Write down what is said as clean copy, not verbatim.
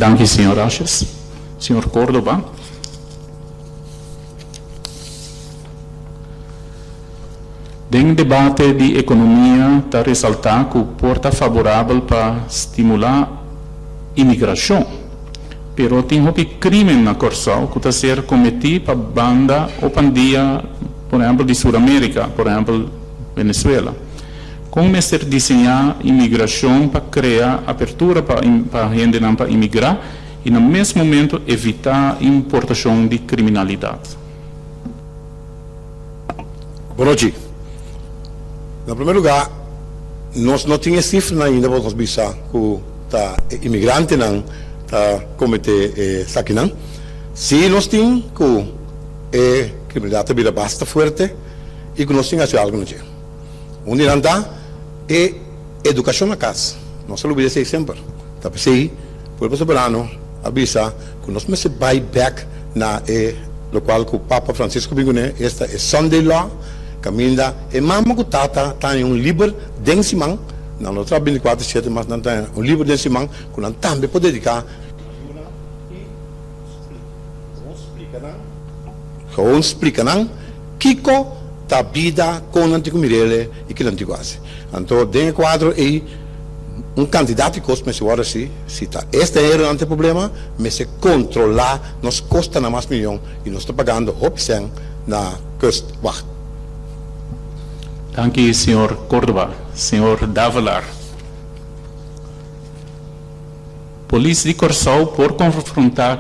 Danki señor Asjes. Señor Cordoba. Den debate di ekonomia ta resaltá ku por ta faborabel pa stimulá imigrashon, pero tin hopi krímen na Kòrsou ku ta ser kometí pa banda o pandia, por ehèmpel di Suramérika, por ehèmpel Venezuela. Kon mester diseñá imigrashon pa krea apertura pa pa hendenan pa imigrá i na mes momento evitá importashon di kriminalidat? Bonochi. Na primer lugar, nos no tin e cifranan ainda pa nos bisa cu ta e inmigrantenan ta comete e esakinan. Si nos tin cu e criminalidad ta bira basta fuerte y cu nos tin haci algo na dje. Un di nan ta e educacion na cas. Nos ta lubida esey semper. Ta p'esey Pueblo Soberano a bisa cu nos mester bay bek na e locual cu Papa Francisco bin cune, esta e Sunday Law, caminda e mama cu tata ta haña un liber den siman, nan no traha binticuater siete mas nan ta haña un liber den siman cu nan tambe por dedica na yunan y splica, gewoon splica nan, gewoon splica nan kico ta bida, con nan tin cu mirele y kinan tin cu haci. Anto den e cuadro ey un cantidad di cos mester worde haci, si ta e stranheronan ta e problema, mester controla nos costanan mas miyon y nos ta pagando hopi cen na kustwacht. Danki señor Cordoba. Señor Davelaar. Polis di Kòrsou por konfrontá.